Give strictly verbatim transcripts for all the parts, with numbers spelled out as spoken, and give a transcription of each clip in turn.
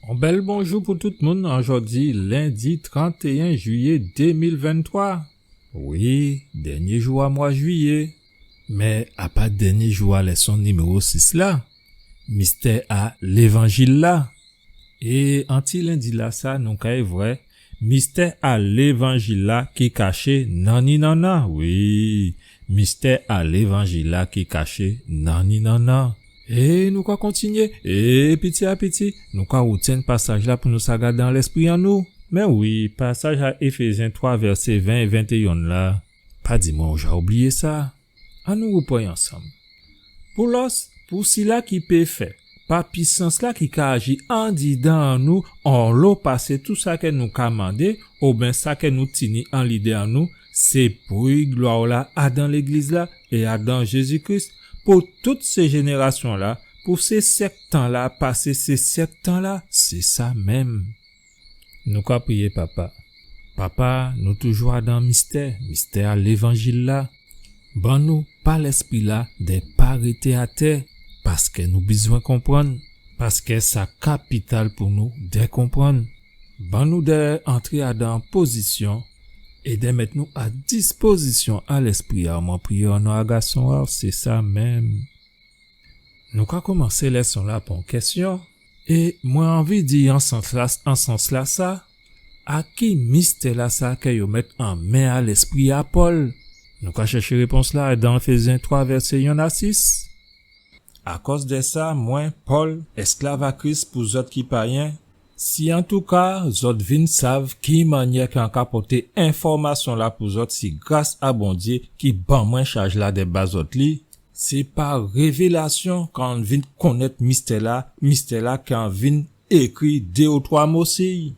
On bèl bonjou pou tout moun, an jòdi lendi trantéyen jwiyé dé mil venntwa. Wi, dènyé jou a mwa jwiyé. Mé a pa dènyé jou a lèson niméwo sis la, mistè a lévanjil la. É an ti lendi-lasa, nou kay vwè mistè a lévanjil-la ki kaché nanni-nannan. Wi, mistè a lévanjil-la ki kaché nanni-nannan. É nou ka kontinyé, é piti a piti, nou ka woutyenn pasaj-la pou nou sa gadé an lèspri an nou. Mé wi, pasaj a Éfézyen twa, vèsé ven é ventéyen la. Pa di mwen ou ja oubliyé sa. Annou woupran'y ansanm. Pou lòs, pou sila ki pé fè, pa pisans-la ki ka aji andidan an nou, onlo pasé tou sa kè nou ka mandé, oben sa kè nou tini an lidé an nou, sé pou'y glwa-la adan légliz-la é adan Jézi Kris, pou tout sé jénérasyon-la, pou sé syèk tan-la pasé sé syèk tan-la, sé sa menm. Nou ka priyé, Papa. Papa, nou toujou adan mistè, mistè a lévanjil-la. Ban nou, pa Lèspri-la, dè pa rété atè, paskè nou bizwen konprann, paskè sa kapital pou nou dè konprann. Ban nou dè antré adan pozisyon é dè mèt nou a dispozisyon a Lèspri-la, mwen priyé an non a Gason a'w, sé sa menm. Nou ka koumansé lèson-la pa on kèsyon, é mwen anvi di an sans-la, an sans-lasa, a ki mistè-lasa kè yo mèt an men a lèspri a Pòl? Nou ka chèché répons-la dan Éfézyen twa, vèsé yonn a sis. Akòz dè sa, mwen, Pòl, èsklav a Kris pou zòt ki payen, si antouka zòt vin sav ki mannyè kè an ka pòté enfòmasyon-la pou zòt, sé gras a Bondyé ki ban mwen chaj-la dè ba zòt li, sé pa révélasyon k'an vin konnèt mistè-la, mistè-la k'an vin ékri dé ou twa mo si'y.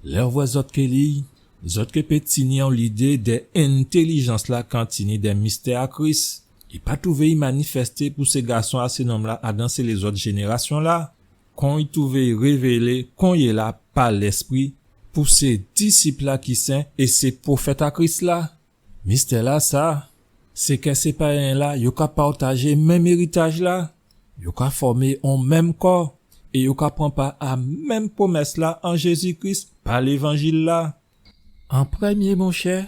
Lè ou vwè zòt ké li'y, zòt ké pé tini on lidé dè entèlijans-la k'an tini dè mistè a Kris. I pa twouvé'y manifèsté pou sé gason a sé nonm-la adan sé lézòt jénérasyon-la, kon i twouvé'y révélé konyéla pa Lèspri pou sé disip-la ki sen é sé pwofèt a Kris-la. Mistè-lasa, sé kè sé payen-la, yo ka pawtajé menm éritaj-la, yo ka fòmé on menm kò, é yo ka pran pa a menm pwomès-la an Jézi Kris pa lévanjil-la. An prèmyé, monchè,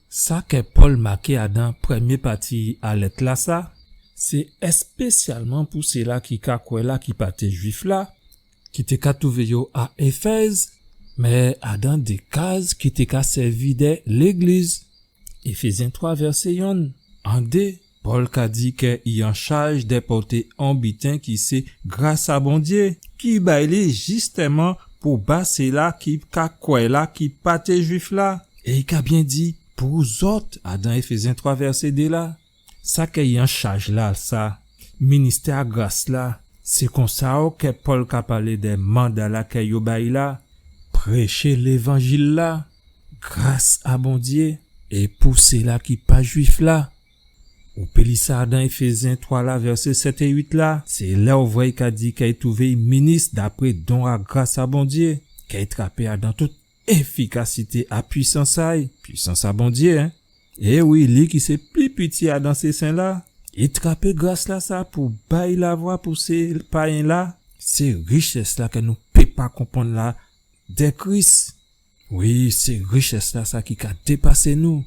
sa kè Pòl maké adan prèmyé pati a lèt-lasa, sé èspésyalman pou sila ki ka kwè la ki pa té Jwif la, ki té ka twouvé yo a Éfèz, mé adan dé kaz ki té ka sèvi dè légliz. Éfézyen twa, vèsé yonn. An dé, Pòl ka di kè i an chaj dè pòté on biten ki sé gras a Bondyé, ki bay li jistèman pou ba sila ki ka kwè la ki pa té Jwif la. É i ka byen di pou zòt, adan Éfézyen twa, vèsé dé la. Sa kè i an chaj la, sa, ministè a gras la, sé konsa o kè Pòl ka palé dè manda la kè yo bay la, préché lévanjil la, gras a Bondyé, é pou sila ki pa Jwif la. Ou pé li sa dan Éfézyen twa la, vèsé sèt é uit la, sé la ou vwè i ka di kè i twouvé i minis dapré don a gras a Bondyé, kè i trapé adan tout éfikasité a pwisans a'y, pwisans a Bondyé, en. É wi, li ki sé pli piti adan sé sen la, i trapé gras la sa pou bay lavwa pou sé payen la, sé richès la kè nou pé pa konprann la dè Kris. Wi, sé richès la sa ki ka dépasé nou.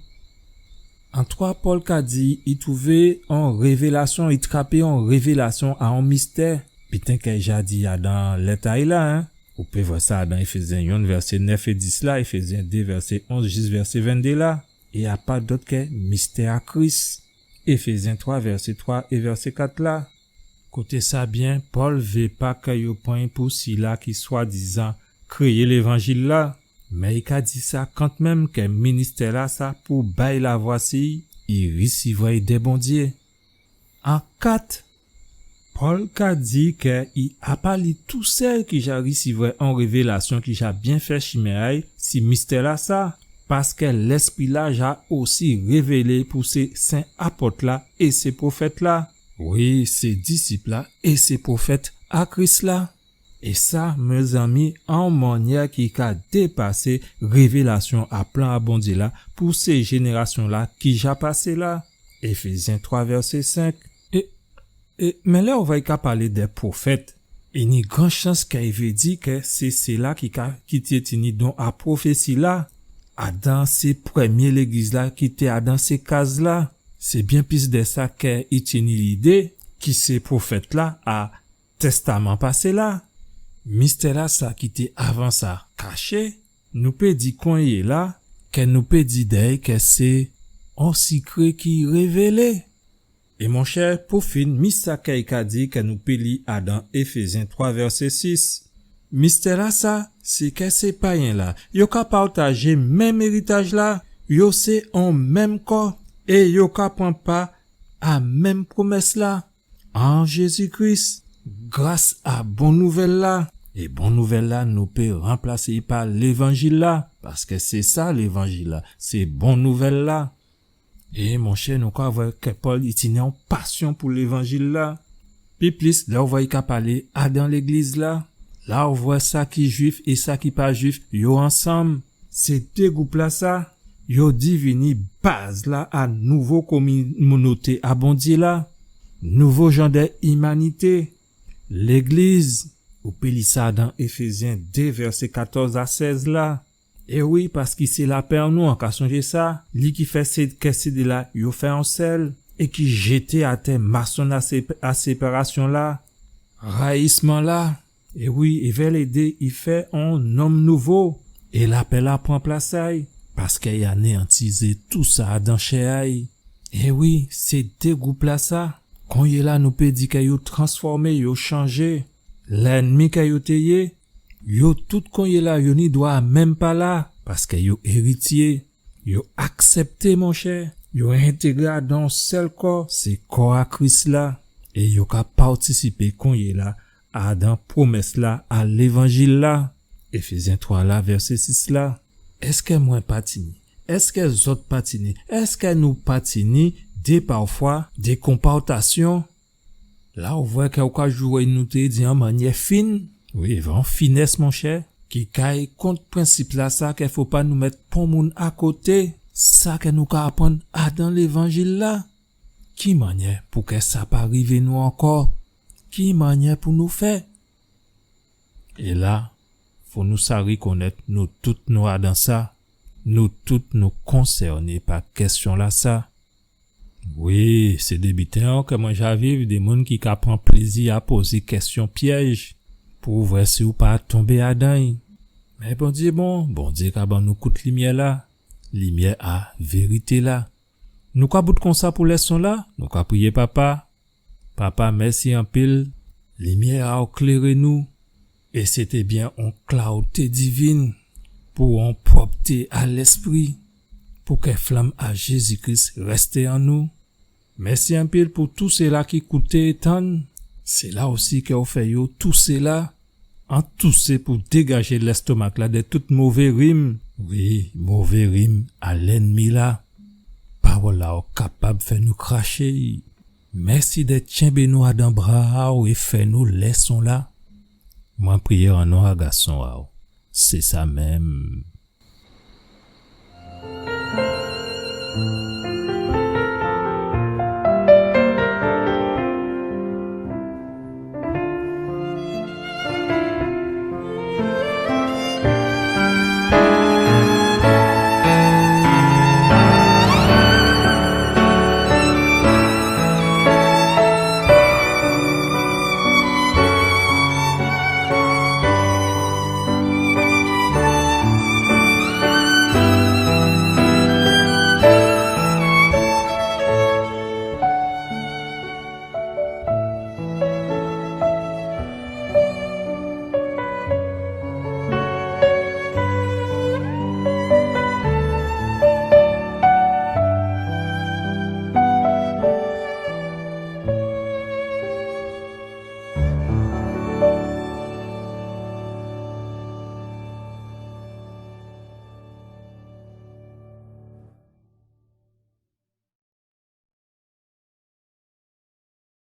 An twa, Pòl ka di, i twouvé on révélasyon, i trapé on révélasyon a on mistè. Biten kè i ja di adan lèt a'y la, en. Ou pé vwè sa adan Éfézyen yonn, vèsé nèf é dis la, Éfézyen dé, vèsé onz jis vèsé venndé la. É a pa dòt kè mistè a Kris. Éfézyen twa, vèsé twa é vèsé kat la. Kouté sa byen, Pòl vé pa kè yo pran'y pou sila ki swadizan kréyé lévanjil la, mé i ka di sa kantmenm kè ministè la sa pou bay lavwa si i risivwè'y dè Bondyé. An kat, Pòl ka di kè i a pa li tousèl ki ja risivwè on révélasyon ki ja byen fè chimen a'y si mistè la sa, paskè Lèspri la ja osi révélé pou sé sen apòt la é sé pwofèt la. Wi, sé disip la é sé pwofèt a Kris la. É sa, mézanmi, on mannyè ki ka dépasé révélasyon a plan a Bondyé la pou sé jénérasyon la ki ja pasé la. Éfézyen twa, vèsé senk. É, é, mé lè ou vwè i ka palé dè pwofèt, I ni gran chans kè i vé di kè sé, sé la ki ka, ki té tini don a pwofési la, adan sé prèmyé légliz la ki té adan sé kaz la. Sé byen plis dè sa kè i tini lidé ki sé pwofèt la a Tèstaman pasé la. Mistè la sa ki té avan sa kaché, nou pé di konyéla, kè nou pé di dè'y kè sé on sikré ki révélé. É monchè, pou fin, mi sa kè i ka di kè nou pé li adan Éfézyen twa vèsé sis. Mistè la sa, sé kè sé payen la, yo ka pawtajé menm éritaj la, yo sé on menm kò, é yo ka pran pa a menm pwomès la an Jézi Kris, gras a bon nouvèl la. É bon nouvèl la, nou pé ranplasé'y pa lévanjil la, paskè sé sa lévanjil la, sé bon nouvèl la. É monchè, nou ka vwè kè Pòl i tini on pasyon pou lévanjil la. Pi plis, lè ou vwè i ka palé adan légliz la, la ou vwè sa ki jwif é sa ki pa jwif, yo ansanm. Sé dé gwoup la sa, yo divini baz la a nouvo kominoté a Bondyé la, nouvo jan dè imanité. Légliz, ou pé li sa dan Éfézyen dé vèsé katòz a sèz la. É wi, paskè sé lapè an nou, an ka sonjé sa, li ki fè sé kè sé dé la yo fè on sèl, é ki jété atè masonn a sé-, a séparasyon la, rayisman la. É wi, é vè lé dé i fè on nonm nouvo, é lapè la pran plas a'y, paskè i anéyantizé tousa adan chè a'y. É wi, sé dé gwoup la sa, konyéla nou pé di kè yo transfòmé, yo chanjé. Lènmi kè yo té yé, yo tout konyéla yo ni dwa a menm pa la, paskè yo érityé. Yo aksèpté, monchè, yo entégré adan on sèl kò, sé kò a Kris la, é yo ka patisipé konyéla adan pwomès la a lévanjil la. Éfézyen twa la, vèsé sis la. Èskè mwen pa tini? Èskè zòt pa tini? Èskè nou pa tini dé pafwa dé konpòtasyon? La ou vwè kè ou ka jwé nou té di an mannyè fin, wi, vwè on finès, monchè, ki kay kont prensip la sa kè fo pa nou mèt pon moun akoté, sa kè nou ka aprann adan lévanjil la. Ki mannyè pou kè sa pa rivé nou ankò? Ki mannyè pou nou fè? É la, fo nou sa rikonnèt nou tout nou adan sa, nou tout nou konsèné pa kèsyon la sa. Wi, sé dé biten kè mwen ja viv, dé moun ki ka pran plézi a pozé kèsyon pyèj pou vwè si ou pa tonbé adan'y. Mé Bondyé bon, Bondyé ka ban nou kout limyè la, limyè a vérité la. Nou ka bout konsa pou lèson la, nou ka priyé Papa. Papa, mèsi anpil, limyè a'w kléré nou, é sé té byen on klawté divin pou on pwòpté a lèspri, pou kè flanm a Jézi Kris rèsté an nou. Mèsi anpil pou tou sila ki kouté é tann, sila osi kè ou fè yo tousé la, an tousé pou dégajé lèstomak la dè tout mové rim. Wi, mové rim a lènmi la. Pawòl a'w kapab fè nou kraché. Mèsi dè tchenbé nou adan bra a'w é fè nou lèson la. Mwen priyé an non a gason a'w. Sé sa menm.